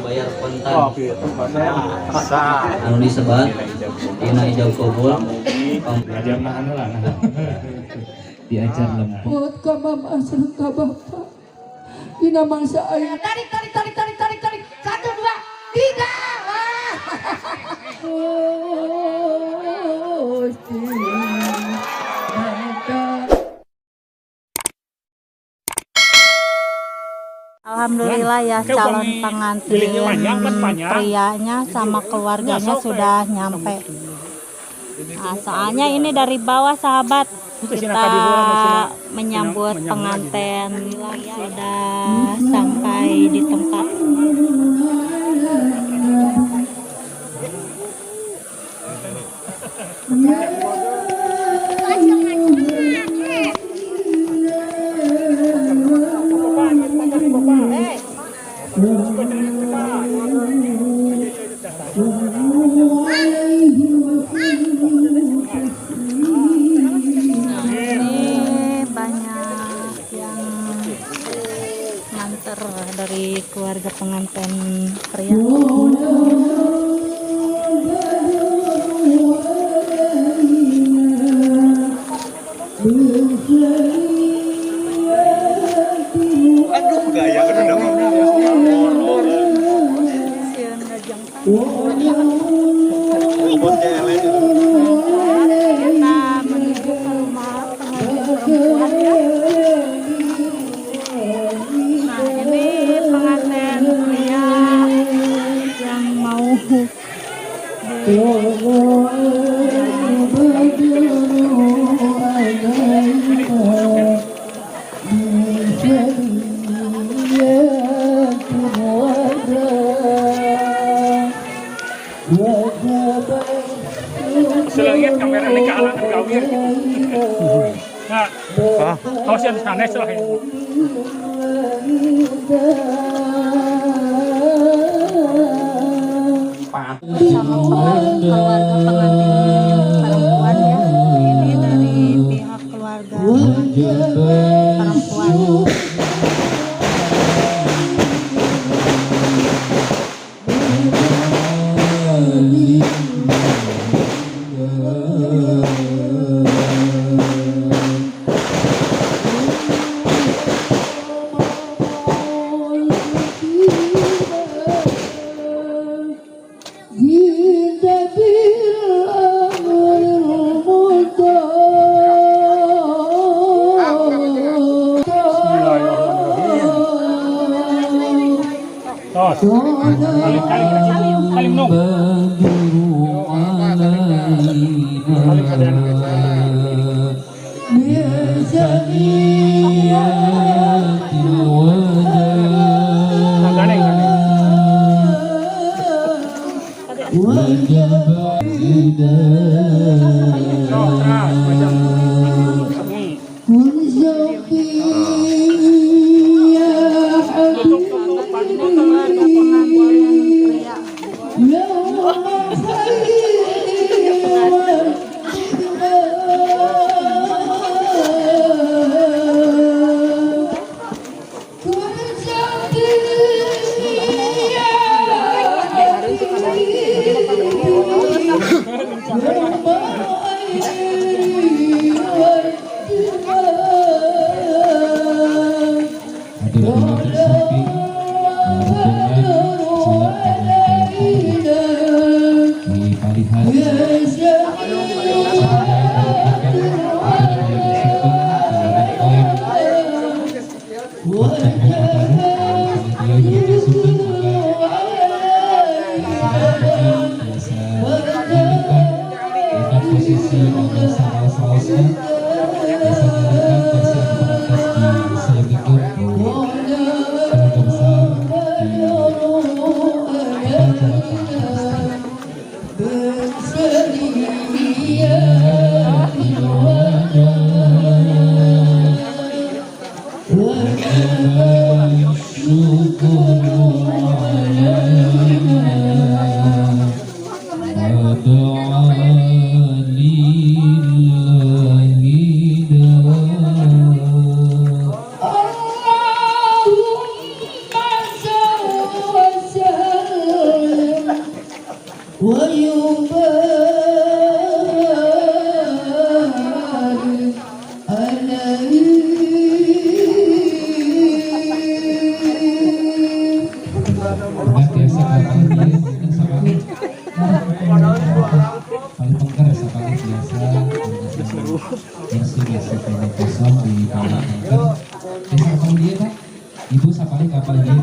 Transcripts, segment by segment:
Dibayar kontan anu disebat dina ijab kabul. Diajar nahan lah. Diajar lempeng. Buat ka mama sareng ka bapak dina mangsa aing. Tarik, tarik, tarik, tarik, tarik, tarik. Satu, dua, tiga. Wah. Gusti Mata. Alhamdulillah ya, calon pengantin prianya sama keluarganya sudah nyampe. Nah, soalnya ini dari bawah, sahabat, kita menyambut pengantin sudah sampai di tempat. Nah, ini banyak yang nganter dari keluarga pengantin pria. Aduh, gaya udah. Sieun ngajengkang. Kita menuju ke rumah pengantin perempuan ya. Nah, ini pengantin pria yang mau di Selagi kamera ini kehalangan gawir gitu. Nah, tos yang sanes lah ya. Sama keluarga pengantin perempuan ya. Ini dari pihak keluarga pengantin perempuan. جئت بالأمر المطاع. Bismillahirrahmanirrahim. Tos. Salim, salim, salim nung. Salim sadayana. بثنيات الوداع. Nah, gandeng, gandeng. وجب Sok, keras, macam. كن زوجي يا Tutup, tutup, Ini keluarga pengantin pria. يوم خير والإدمان. كن زوجي يا حبيبي يوم خير والإدمان. Hadir di majelis samping rombongan calon pengantin di Palihan sebagai merupakan hadir di majelis samping dengan Cengkong Ataru panitia Wilujeng Sumping, maka rombongan biasa nyalingkan dengan posisi ada saraos-raosna, biasa nyalingkan versi anu parantos disayogikeun ku keluarga besar di bakal calon pengantin istri. ثنيات الوداع وجب الشكر علينا ودعا لله داع. اللهم صل وسلم. Mangga tiasa ka dieu mungkin sapalih. Paling pengker sapalih biasa bersih biasa kene kosong di paling pengker. Tiasa ka dieu, Pak? Ibu sapalih ka palih dieu.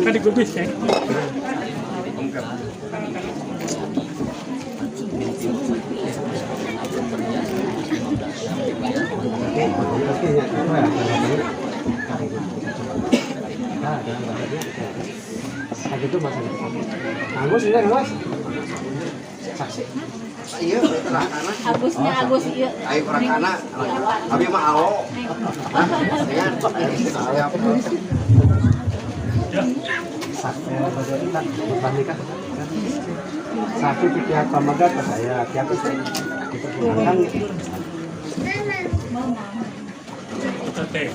Kan digubris ya. Gitu mas. Agus ini Mas. Saksi. Iya, rakana. Agusnya Agus iya. Ayo rakana. Abi mah alo. Hah? Siap. Nikah. Saksi di pihak pamegat ke saya, pihak istri. Kan Oke.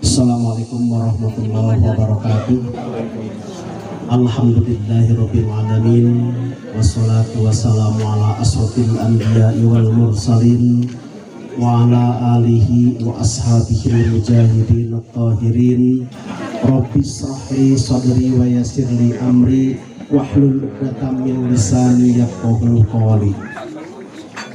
Assalamualaikum warahmatullahi wabarakatuh. Alhamdulillahirabbil alamin, wassalatu wassalamu ala asrofil anbiya'i wal mursalin wa ala alihi wa ashabihi mujahidin at-tahirin. Rabbi israh li sadri wa yassir li amri wahlul 'uqdatam min lisani yafqahu qawli.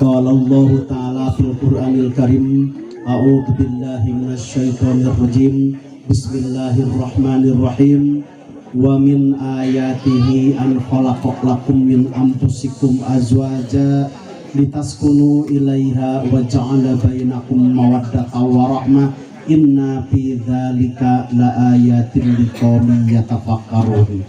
Qala Allahu ta'ala fil Qur'anil Karim, a'udzu billahi minasyaitonir rajim. Bismillahirrahmanirrahim. Wa min ayatihi an khalaqa lakum min anfusikum azwaja litaskunu ilaiha wa ja'ala bainakum mawaddatan wa rahmah. Inna fi dzalika laayatin liqaumin yatafakkarun.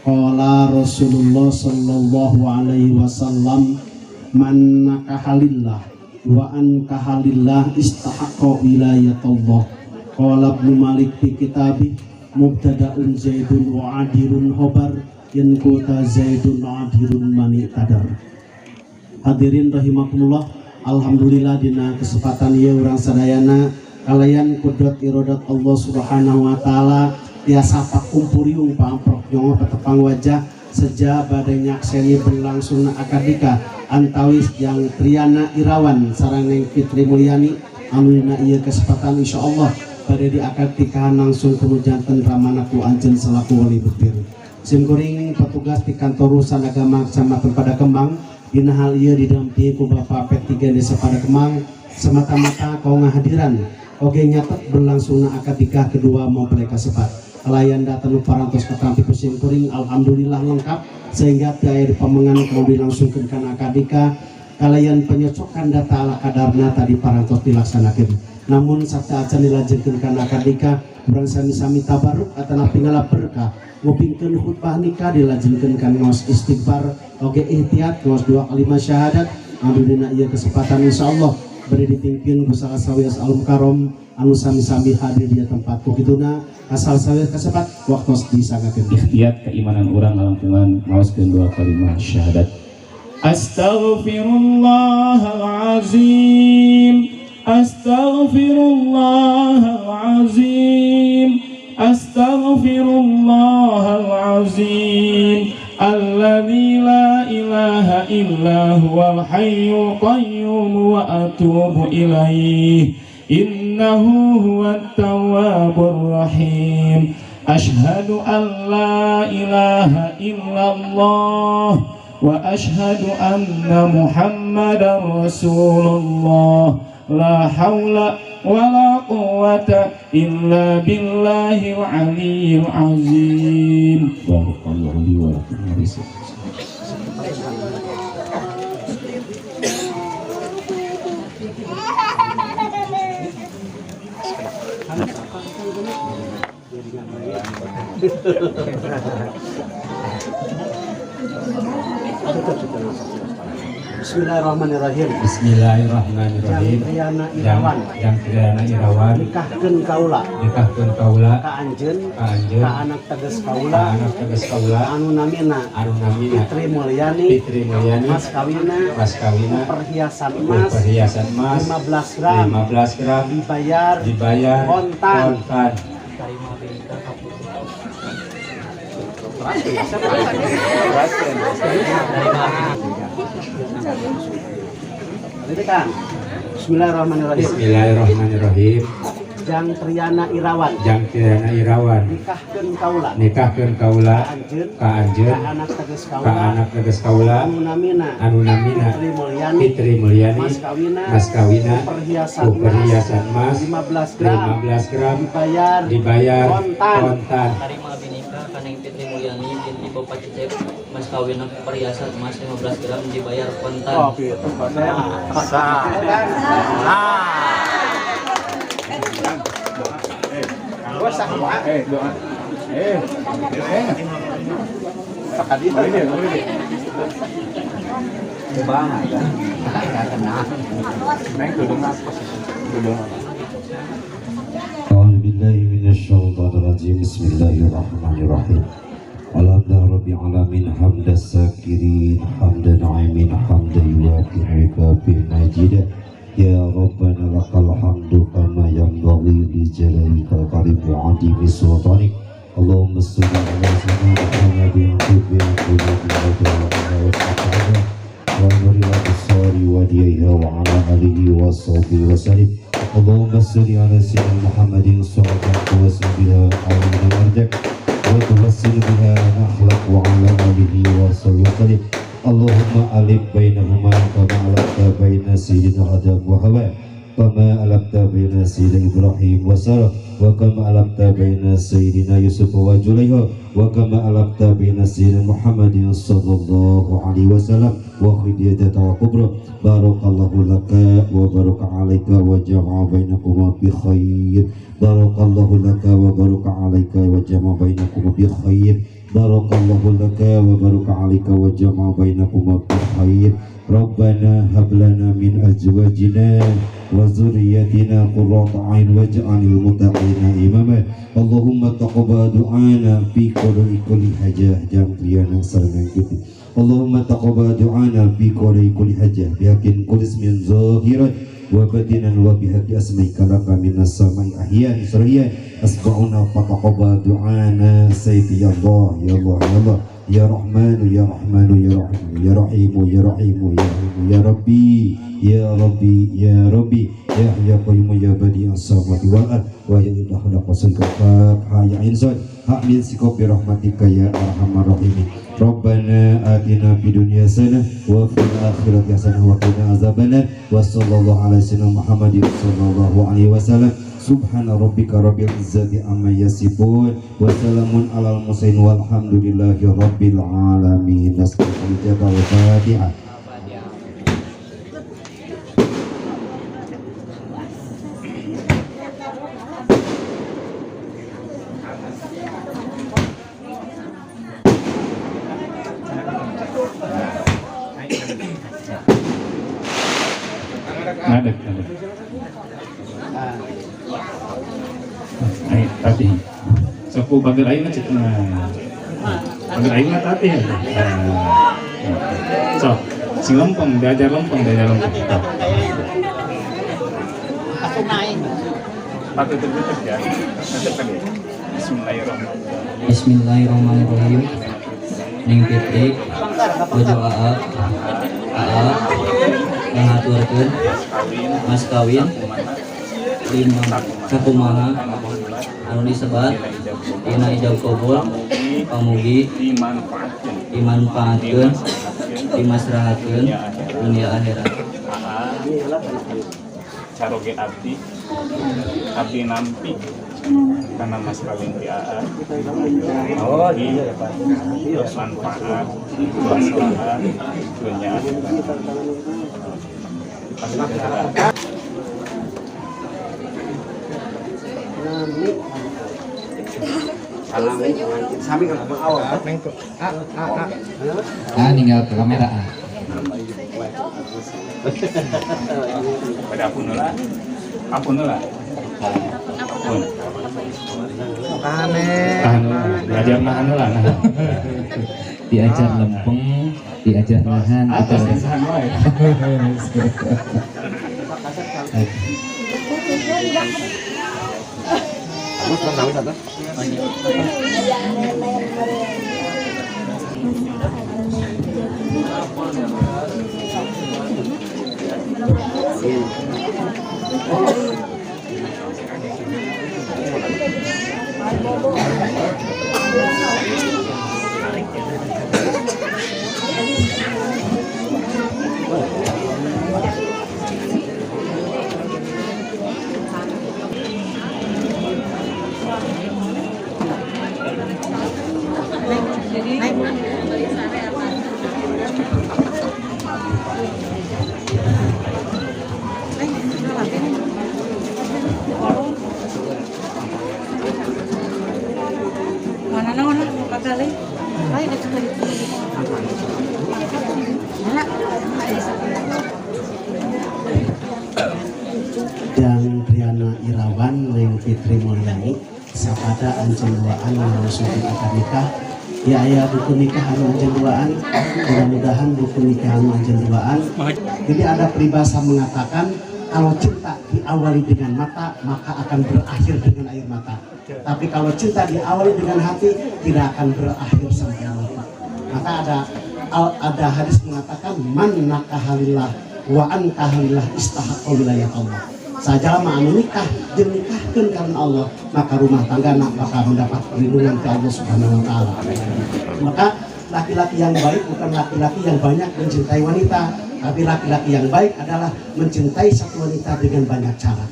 Qala Rasulullah sallallahu alaihi wasallam, man nakahalillah wa ankahalillah istahaqqa wilayatullah. Qala Ibnu Malik fi kitabi mubtada'un zaidun wa adirun khobar in kuta zaidun adirun mani tadar. Hadirin rahimakumullah, alhamdulillah dina kesempatan ieu urang sadayana kalayan kudrat iradat Allah Subhanahu wa taala tiasa pakumpuriung pamprok jongo petepang wajah seja bade nyakseni berlangsungna akad nikah antawis yang Triana Irawan sareng Neng Fitri Mulyani anu dina ieu kesempatan insyaallah bade di akad nikahan langsung kudu janten ramana ku anjeun selaku wali butir. Simkuring petugas di kantor urusan agama Kecamatan Padakembang dina hal ieu didampingi ku Bapak P3 Desa Padakembang semata-mata kau ngahadiran oge nyatet berlangsungna akad nikah kedua mempelai kasebat. Kalayan data nu parantos katampi ku simkuring alhamdulillah lengkap sehingga tiaya di pamengan kemudian dilangsungkeun kana akad nikah kalayan penyocokan data ala kadarna tadi parantos dilaksanakeun. Namun sateuacan dilajengkeun kana akad nikah urang sami-sami tabaruk atanapi ngalap berkah ngupingkeun khutbah nikah dilajengkeun kana ngaos istighfar oge ihtiyat ngaos dua kalimat syahadat. Anu dina ieu kesempatan insyaallah beri dipimpin ku salah sawios alum karom anu sami-sami hadir di tempat ku kituna asal sawios kasepat waktos disanggakeun Ihtiyat keimanan urang ngalangkungan ngaoskeun dua kalimat syahadat. Astaghfirullahalazim, astaghfirullahalazim, astaghfirullahalazim, alladzi la ilaha illa huwal hayyul qayyum wa atubu ilaihi, innahu huwat tawwabur rahim. Ashhadu an la ilaha illallah wa ashhadu anna Muhammadar Rasulullah. La haula wa la quwwata illa billahil aliyyil azim. Barakallahu li wa lakum. Bismillahirrahmanirrahim. Bismillahirrahmanirrahim. Jang Triana Irawan. Jang Triana Irawan. Nikahkeun kaula. Nikahkeun kaula. Ka anjeun. Ka anjeun. Ka anak teges kaula. Ka anak teges kaula. Anu namina. Anu namina. Fitri Mulyani. Fitri Mulyani. Mas kawina. Mas kawina. Perhiasan emas. Perhiasan emas. 15 gram. 15 gram. Dibayar. Dibayar. Kontan. Kontan. Tarima binikah ka putri. Ini kan. Bismillahirrahmanirrahim. Bismillahirrahmanirrahim. Jang Triana Irawan. Jang Triana Irawan. Nikahkeun kaula. Nikahkeun kaula. Ka anjeun. Ka anjeun. Ka anak teges kaula. Ka anak teges kaula. Anu namina. Anu namina. Fitri Mulyani. Fitri Mulyani. Mas kawina. Mas kawina. Perhiasan emas. Perhiasan emas. 15 gram. 15 gram. Dibayar. Dibayar. Kontan. Kontan. Tarima binikah ka Neng Fitri Mulyani binti Bapak Cecep, mas kawin perhiasan emas 15 gram dibayar kontan. Oh, gitu. Sah. Doa. أعوذ بالله من الشيطان الرجيم. بسم الله الرحمن الرحيم. الحمد رب العالمين حمد الساكرين حمد نعيم حمد يوافي ويكافئ مجيدا. يا ربنا لك الحمد كما ينبغي لجلالك الكريم وعظيم سلطانك. اللهم صل على سيدنا محمد طب القلوب ودوائها ونور الابصار وديها وعلى اله وصحبه وسلم. اللهم صل على سيدنا محمد صلاة توسل بها علينا مرجك وتوسل بها نخلق وعلى آله وصحبه وسلم. اللهم ألف بينهما كما ألفت بين سيدنا آدم وحواء، كما ألفت بين سيدنا إبراهيم وسارة، وكما ألفت بين سيدنا يوسف وزليخا، وكما ألفت بين سيدنا محمد صلى الله عليه وسلم وخديجة وكبرى. بارك الله لك وبارك عليك وجمع بينكما بخير. بارك الله لك وبارك عليك وجمع بينكما بخير. بارك الله لك وبارك عليك وجمع بينكما بخير. ربنا هب لنا من أزواجنا وذرياتنا قرة أعين واجعل المتقين إماما. اللهم تقبل دعانا في قضاء كل حاجة. Jang Triana sareng Putri. اللهم تقبل دعانا في قضاء كل حاجة بحق كل اسم ظاهرا وباطنا وبحق أسمائك لك من السماء أحياء سريا أسمعنا فتقبل دعانا سيدي يا الله يا الله يا الله يا رحمن يا رحمن يا رحيم يا رحيم يا رحيم يا رحيم يا ربي يا ربي يا ربي يا حي يا قيوم يا بديع السماوات والأرض ويا إله خلق الخلق يا إنسان hak min sikop برحمتك يا أرحم الراحمين. ربنا آتنا في الدنيا حسنة وفي الآخرة حسنة وقنا عذاب النار. وصلى الله على سيدنا محمد صلى الله عليه وسلم. سبحان ربك رب العزة عما يصفون وسلام على المرسلين والحمد لله رب العالمين. نسأل الإجابة والفاتحة. Ngadeg, ngadeg. Ay, tati. So, ku bagel ayeuna cik nah. Bagel ayeuna tati. So, sing lempeng, diajar lempeng, diajar lempeng. Patut tutup ya. Tutup lagi. Bismillahirrahmanirrahim. Bismillahirrahmanirrahim. Neng Fitri, bojo AA, AA ngahaturkeun mas kawin lima sakumaha anu disebat dina ijab kabul pamugi dimanfaatkeun dimasrahatkeun dunia akhirat. Caroge abdi abdi nampi karena mas kawin di AA. Oh iya ya Pak. Manfaat maslahat dunia akhirat. Sami kan awal. Ah, ninggal ke kamera ah. Pada ampun lah. Ampun lah. Ampun. Tahan lah. Belajar nahan lah. Diajar lempeng, diajar nahan. Atas nahan wae. Dan Triana Irawan Neng Fitri Mulyani sapada anjeun duaan langsung akad nikah ya aya buku nikah anu anjeun duaan, mudah-mudahan buku nikah anu anjeun duaan. Jadi ada peribahasa mengatakan kalau cinta diawali dengan mata maka akan berakhir dengan air mata, tapi kalau cinta diawali dengan hati tidak akan berakhir sampai mati. Maka ada hadis mengatakan man nakahalillah wa ankahalillah istahaqqa wilayah Allah. Sajalma anu nikah jeung nikahkeun karena Allah, maka rumah tangga nak bakal mendapat perlindungan ke Allah Subhanahu wa taala. Maka laki-laki yang baik bukan laki-laki yang banyak mencintai wanita, tapi laki-laki yang baik adalah mencintai satu wanita dengan banyak cara.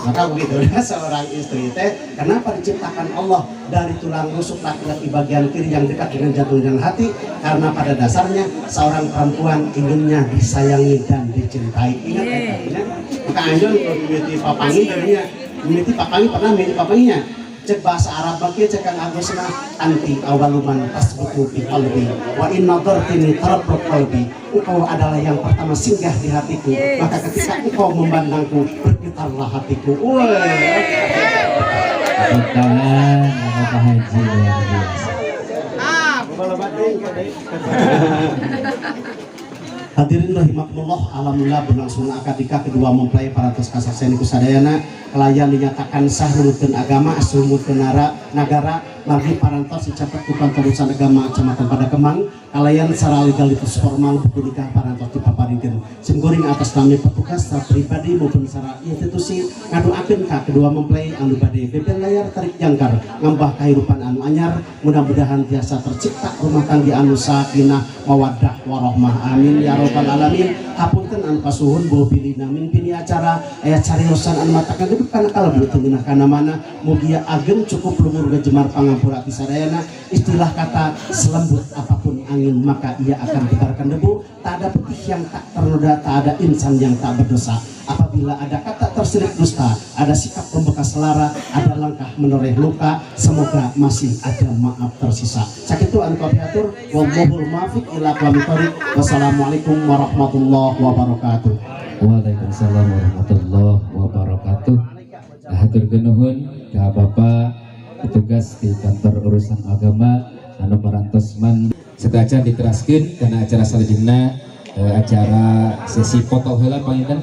Maka begitu seorang istri teh, kenapa diciptakan Allah dari tulang rusuk laki-laki bagian kiri yang dekat dengan jantung dan hati? Karena pada dasarnya seorang perempuan inginnya disayangi dan dicintai. Ingat ya? Maka anjeun kalau mimiti papangi jadinya mimiti papangi pernah mimiti papanginya. Cek bahasa Arab bagi cek Kang Agus mah anti awaluman tasbutu fi qalbi wa in nadartini tarabbut qalbi. Engkau adalah yang pertama singgah di hatiku, maka ketika engkau memandangku bergetarlah hatiku. Woi. Tepuk tangan Bapak Haji luar biasa. Hadirin rahimakumullah, alhamdulillah berlangsung akad nikah kedua mempelai parantos kasaksen ku sadayana kalayan dinyatakan sah nurutkeun agama asrumutkeun nagara margi parantos dicatat ku kantor urusan agama Kecamatan Padakembang kalayan secara legalitas formal buku nikah parantos dipaparikeun simkuring atas nami petugas secara pribadi maupun secara institusi ngadoakeun ka kedua mempelai anu bade beber layar tarik jangkar ngambah kahirupan anu anyar, mudah-mudahan tiasa tercipta rumah tangga anu sakinah mawaddah warahmah, amin ya rabbal alamin. Hapunten anu kasuhun bau bilina mimpin acara aya cariosan anu matakan hidup kana kalbu teu ngeunah kana mana, mugia ageng cukup lumur gejemar pangampura ti sadayana. Istilah kata selembut apapun angin maka ia akan tebarkan debu, tak ada putih yang tak ternoda, tak ada insan yang tak berdosa. Apabila ada kata terselip dusta, ada sikap membekas lara, ada langkah menoreh luka, semoga masih ada maaf tersisa. Sakitu anu kapiatur, wallahul muwaffiq ila aqwamit thoriq. Wassalamualaikum warahmatullahi wabarakatuh. Waalaikumsalam warahmatullahi wabarakatuh. Hatur nuhun ka Bapak petugas di kantor urusan agama anu parantos man setacan diteraskeun kana acara salajengna, acara sesi foto heula panginten.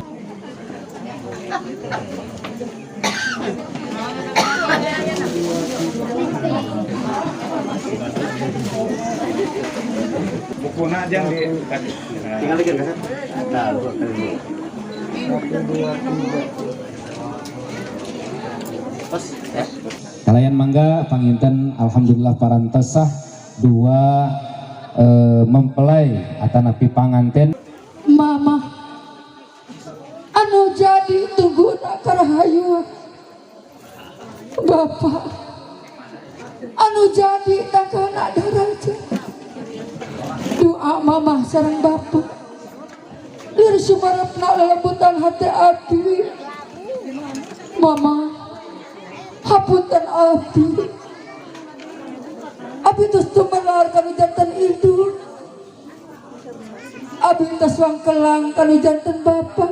Bukuna aja di tinggal lagi kan? Nah, 1 2 3. Pas ya. Kalayan mangga panginten alhamdulillah parantos sah dua mempelai atanapi panganten. Mama anu jadi tungguna karahayu, Bapak anu jadi tangkana daraja. Doa mama sareng bapak lir sumarepna lelembutan hati abdi. Mama hapunten abdi, abdi terus tumelar kanu jantan itu. Abdi tos wangkelang kanu janten bapa.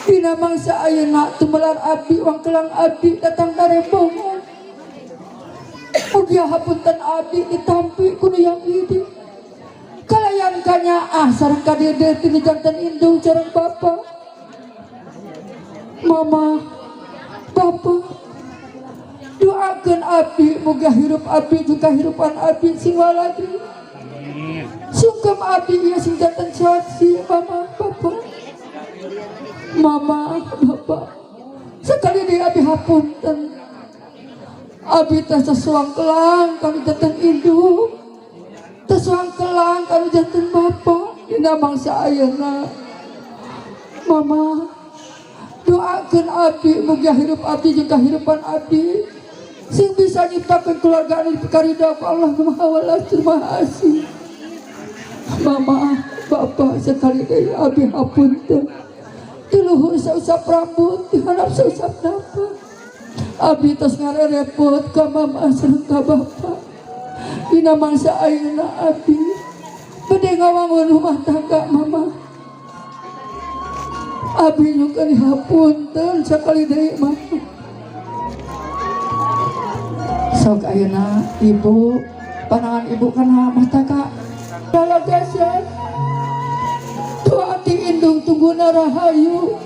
Dina mangsa ayeuna tumelar abdi wangkelang abdi datang karembongan. Mugia hapunten abdi ditampi ku nu yang hidi. Kalayan kanyaah sareng kadede tinu janten indung sareng bapa. Mama, bapa, doakeun abdi mugia hirup abdi jeung kahirupan abdi sing waladri. Sungkem abdi ieu sing janten saksi mama, bapa. Mama, bapa, sekali deui abdi hapunten. Abdi teh sasuangkelang kanu janten indung, teh suangkelang kanu janten bapa dina mangsa ayeuna. Mama, doakeun abdi mugia hirup abdi jeung kahirupan abdi sing bisa nyiptakeun keluarga anu dipikaridho ku Allah Maha Welas Maha Asih. Mama, bapa, sekali deui abdi hapunten. Di luhur sausap rambut, di handap sausap napas. Abdi tos ngarerepot ka mama sareng ka bapa. Dina mangsa ayeuna abdi bade ngawangun rumah tangga mama. Abdi nyungkeun hapunten sakali deui mama. Sok ayeuna ibu, panangan ibu kana rumah tangga. Dalagasan doa ti indung tungguna rahayu,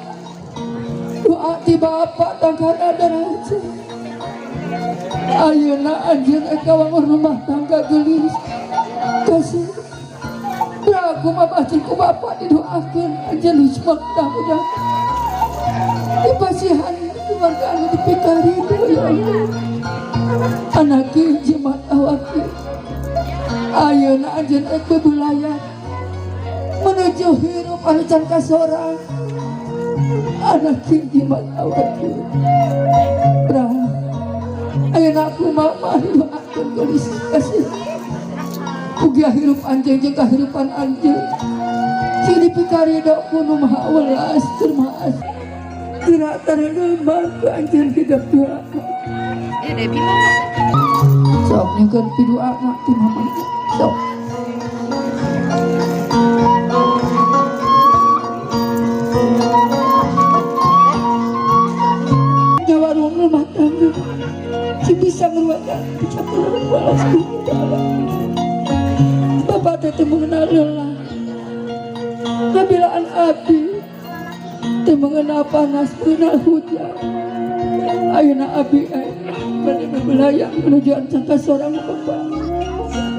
doa ti bapak tangkana daraja. Ayeuna anjeun eka wangun rumah tangga geulis kasih. Aku mah bacin ku bapak didoakeun anjeun husmakna udah dipasihan keluarga anu dipikarido ya Allah. Anaki jimat awaki ayeuna anjeun ek bebelayar menuju hirup anu can kasorang. Anaki jimat awaki bra ayeuna aku mama didoakeun geulis kasih. Mugia hirup anjeun jeung kahirupan anjeun sing dipikarido ku nu Maha Welas tur Maha Asih. Gerak tareuleumang ku anjeun hidup doa. Sok nyungkeun piduana ti mama. Sok. Ngawarung rumah tangga sing bisa ngeruakan kecaturan welas ku. Bapak teh teu mengenal lelah, kabilaan abdi teu mengenal panas, mengenal hujan. Ayeuna abdi bade bebelayang menuju ancang kasorang Bapak.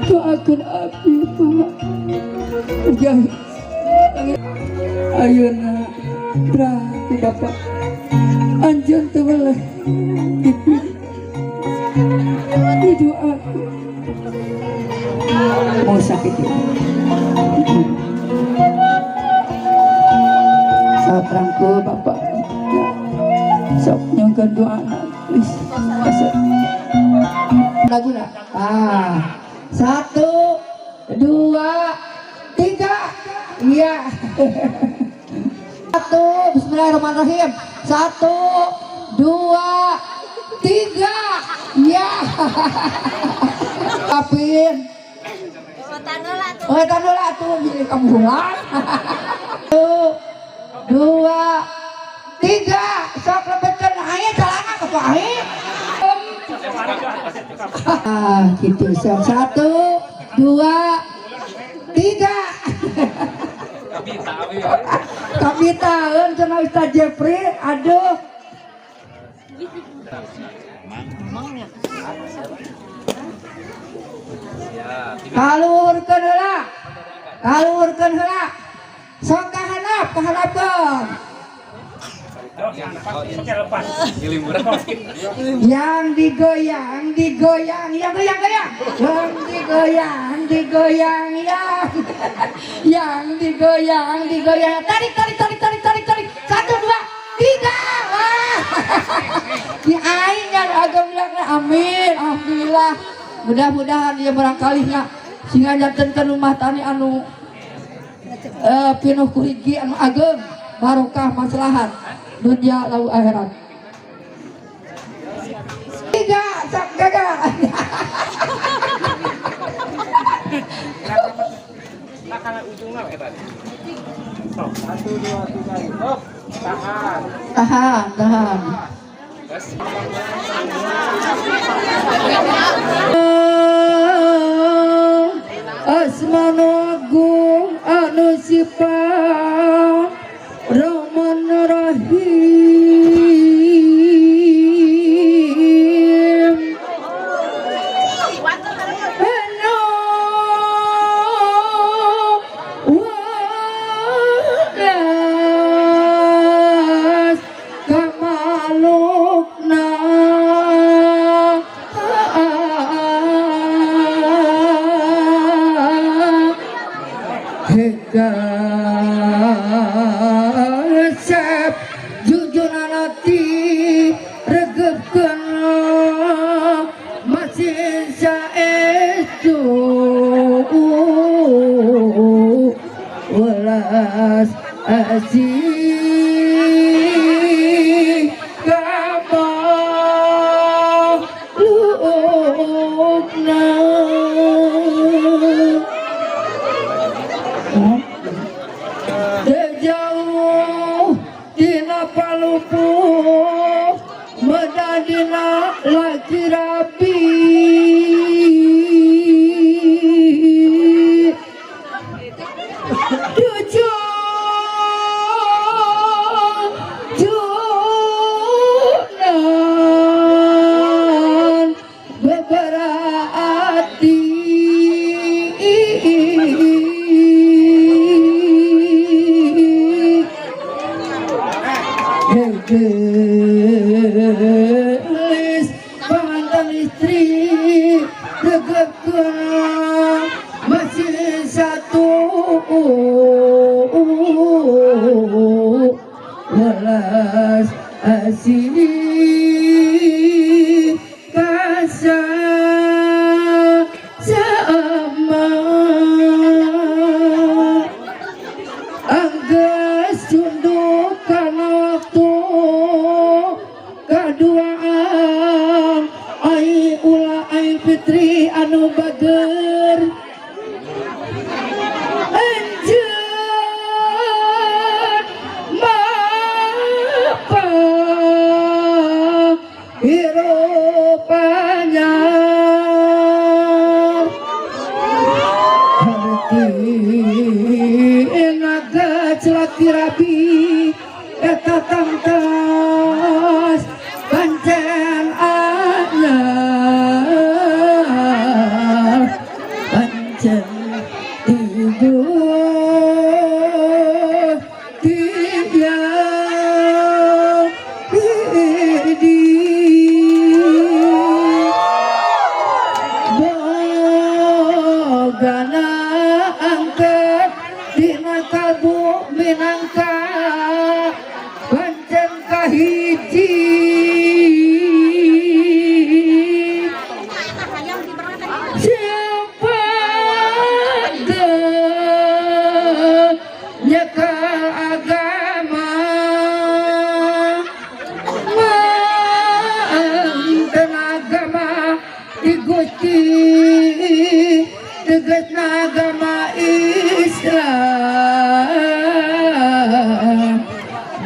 Doakeun abdi Pak. Mugia ayeuna bra ku Bapak anjeun teu weleh didoakeun. Mau sakit ya. Sok rangkul Bapak. Ya. Sok nyungkeun doa please. Kasih. Lagu nak. Ah. 1, 2, 3. Iya. 1, bismillahirrahmanirrahim. 1, 2, 3. Iya. Apin. Oh, tanula tuh jadi kamu ulang. 1, 2, 3. Sok lebetkeun aing celana ke aing. Ah, gitu. Sok 1, 2, 3. Kabitaeun cenah Ustaz Jepri, aduh. Kaluhurkeun heula. Kaluhurkeun heula. Sok kahanap, kahanapkeun. Yang digoyang, digoyang, yang goyang, goyang. Yang digoyang, digoyang, yang digoyang, digoyang. Tarik, tarik, tarik, tarik, tarik, tarik. 1, 2, 3. Wah. Di aing kan agak bilang amin, alhamdulillah. Mudah-mudahan dia barangkali sehingga jantenkeun rumah tani anu pinuh kurigi anu ageng barokah maslahat dunia lau akhirat. 3 sak gagal. Satu, dua, tiga. Oh, tahan. Tahan, tahan. Asmanu agung anu sifat Rahman Rahim. Anu welas kamalukna Hekasep jujurana ti regepkeun masih saestu welas asih kamalukna. Jauh dina palupuh medadina laki rapi tujuh junan beberati. Gelis panganten istri tegakkeun masih satu welas asih kasa sama anggeus tunduk kana waktu kaduaan ai ulah ai fitri anu bager anjeun mapa hirupanya hartina celaki rabi eta tangtas pancen anyar pancen tidur tiap di bogana angkat dina kalbu minangka pancen kahiji siapa nyekal agama manten agama di Gusti tegasna agama Islam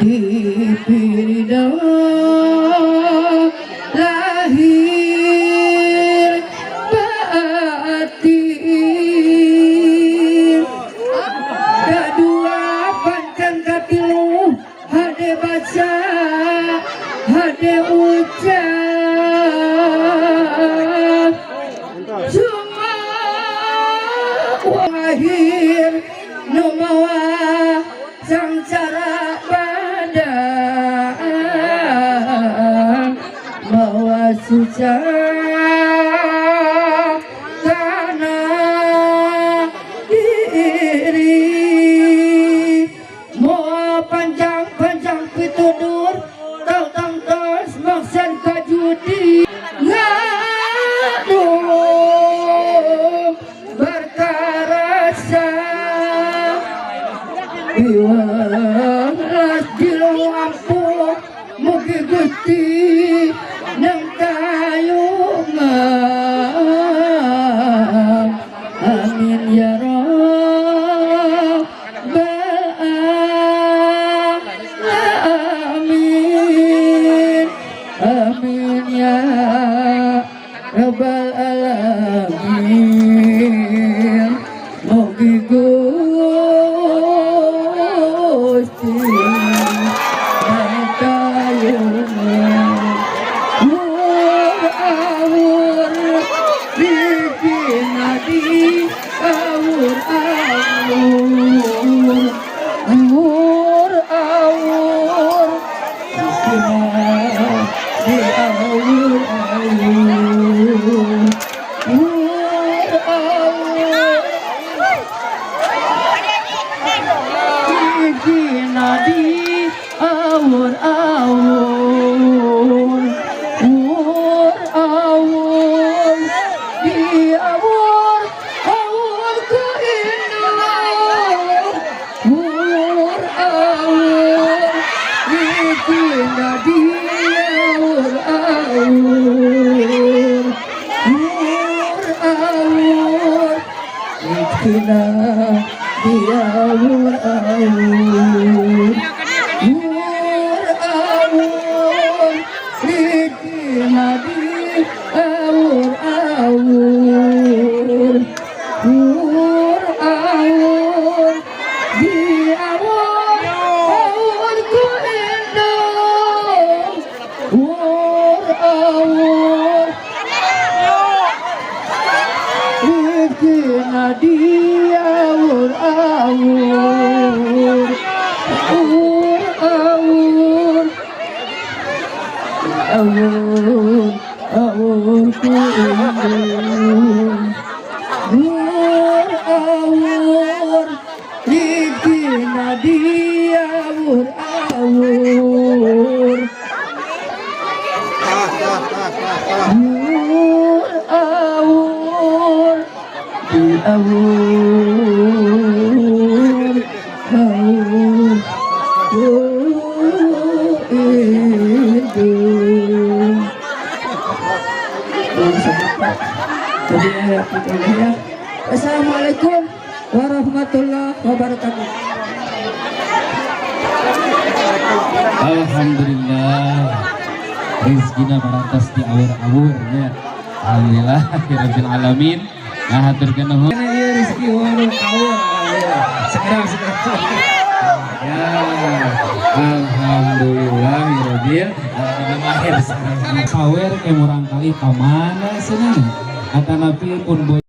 di Pirdo lahir batin kedua pancen katilu hade baca hade ucap cuma lahir nu mawa sangsara badan mawa susah kana diri moal panjang-panjang pitudur tau tangtos maksad kajudi ngadung berkarasa iwalas dilu ampuh mugi Gusti nang tayugan. Rabbal alamin. Mugi Gusti matayun awur bikinadi awur awur awur awur bikinadi awur awur awur awur bikinadi awur awur awur awur di awur awur ku indah awur awur bikinadi awur awur awur awur bikinadi awur awur awur awur bikinadi awur awur awur awur di awur awur ku indah awur awur bikinadi awur awur awur awur awur awur ku indah awur awur bikinadi awur awur awur awur di awur awur ku indah. Assalamualaikum warahmatullahi wabarakatuh. Alhamdulillah rezekina barantos di awur-awur nya. Alhamdulillah rabbil alamin. Nah haturkeun nuhun. Ieu rezeki warung awur. Segera segera. Ya, alhamdulillah rabbil alamin. Mahir sawer ke murang kali ka mana cenah? Atanapi pun boy